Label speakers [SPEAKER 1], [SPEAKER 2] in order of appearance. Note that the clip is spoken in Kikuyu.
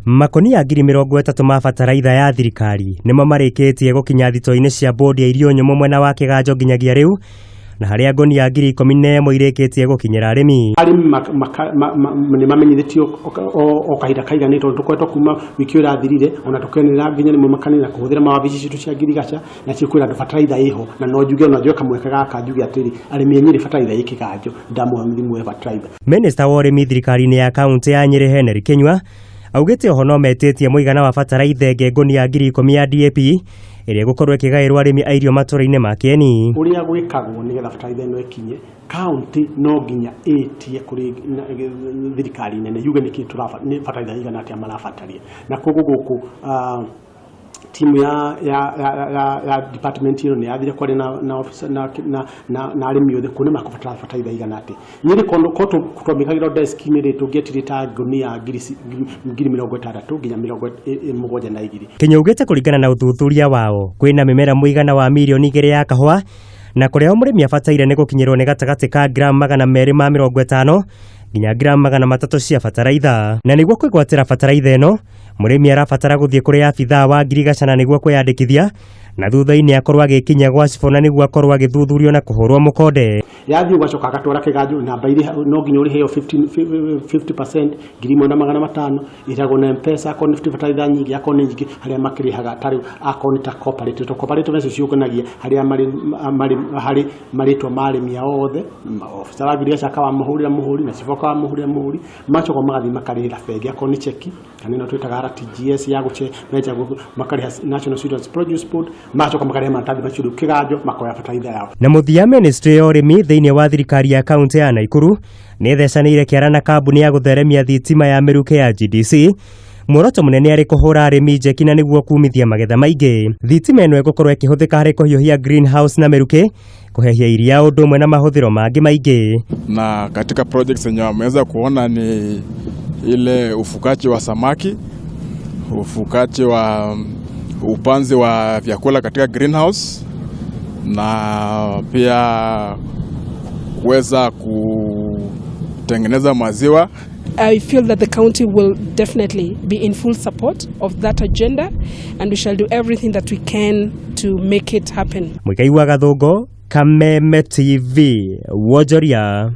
[SPEAKER 1] Makonia 30,000 ma bataraitha ya thirikari nĩmo marĩkĩtie gũkinya thitoo-inĩ cia bodi ya irio nyũmũ mwena wa Kĩganjo nginyagia rĩu, na harĩa ngonia 11,000 irĩkĩtie gũkinyĩra arĩmi.
[SPEAKER 2] Arĩmi nĩ mamenyithĩtio o kahinda kaiganĩte, tondũ tũkoretwo kuma wiki ĩyo ĩrathirire ona tũkenera nginya rĩmwe makanĩra kũhũthĩra mawabici citũ cia ngirigaca na cio kwĩra andũ bataraitha ĩho. Na no njuge, ona njoe kamweke gaka njuge atĩrĩ, arĩmi a Nyĩrĩ, bataraitha ĩ Kĩganjo, ndamũhe mũthimu wa bataraitha.
[SPEAKER 1] Minista wa ũrĩmi thirikari-inĩ ya kaunti ya Nyĩrĩ Henry Kinyua augĩte oho no metĩtie mũigana wa bataraitha ĩngĩ ngũnia 10,000 ya DAP ĩrĩa ĩgũkorwo ĩkĩgaĩrwo arĩmi a irio matũra-inĩ ma Kĩeni.
[SPEAKER 2] Ũrĩa gwĩkagwo nĩgetha bataraitha ĩno ĩkinye kaunti, no nginya ĩtie kũrĩ thirikari nene yuge nĩkĩ nĩ bataraitha igana atĩa marabataria. Na koguo gũkũ timu ya department ĩno nĩ yathire kwaria na officer na arĩmi othe kuona makũbatara bataraitha igana atĩa. Nyĩrĩ ko twamĩkagĩra desk-inĩ rĩ, tũngĩetirie ta ngunia 60,000 nginya 72.
[SPEAKER 1] Kinyua augĩte kũringana na ũthuthuria wao, kwĩna mĩmera mũigana wa 2 mirioni ya kahũa, na kũrĩa o mũrĩmi abataire nĩ gũkinyĩrwo nĩ gatagatĩ ka gramu 250 nginya gramu 300 cia bataraitha. Na nĩguo kwĩgwatĩra bataraitha ĩno, mũrĩmi arabatara gũthiĩ kũrĩ abithaa wa ngirigaca na nĩguo kwĩyandĩkithia, na thutha-inĩ akorwo agĩkinya gwa cibũ na nĩguo akorwo agĩthuthurio na kũhũrwo mũkonde.
[SPEAKER 2] Yathiĩ ũgacoka agatwara Kĩganjo, namba irĩ no nginya ũrĩhe ĩyo 50%, 1,500, ĩragwo na Mpesa. Akorwo nĩ bataraitha nyingĩ, akorwo nĩ nyingĩ, harĩa makĩrĩhaga ta rĩu akorwo nĩ ta cooperative, to cooperative nacio ciũnganagia harĩa marĩ harĩ marĩtwa ma arĩmi ao othe. Ofisa wa ngirigaca akawamũhũrĩra mũhũri na cibũ akawamũhũrĩra mũhũri, macoka magathiĩ makarĩhĩra bengi, akorwo nĩ cheki kana ĩno twĩtaga RTGS ya gũche menja, makarĩha National Cereals Produce Board, magacoka makarĩha maratathi macio rĩu Kĩganjo, makoya bataraitha yao.
[SPEAKER 1] Na mũthia, ministry ya ũrĩmi thĩinĩ wa thirikari ya kaunti ya Naikuru nĩ ĩthecanĩire kĩara na kambuni ya gũtheremia thitima ya mĩrukĩ ya GDC. Muoroto mũnene arĩ kũhũra arĩmi njeki na nĩguo kumithia magetha maingĩ. Thitima ĩno ĩgũkorwo ĩkĩhũthĩka harĩ kũhiũhia greenhouse na mĩrukĩ, kũhehia iria, ũndũ ũmwe na mahũthĩro mangĩ maingĩ.
[SPEAKER 3] Na katika projects zenye wameweza kuona ni ile ufugaji wa samaki, ufugaji wa upanzi wa vyakula katika greenhouse na pia kuweza kutengeneza maziwa.
[SPEAKER 4] I feel that the county will definitely be in full support of that agenda, and we shall do everything that we can to make it happen.
[SPEAKER 1] Muigai wa Gathũngũ, Kameme TV, Wonjoria.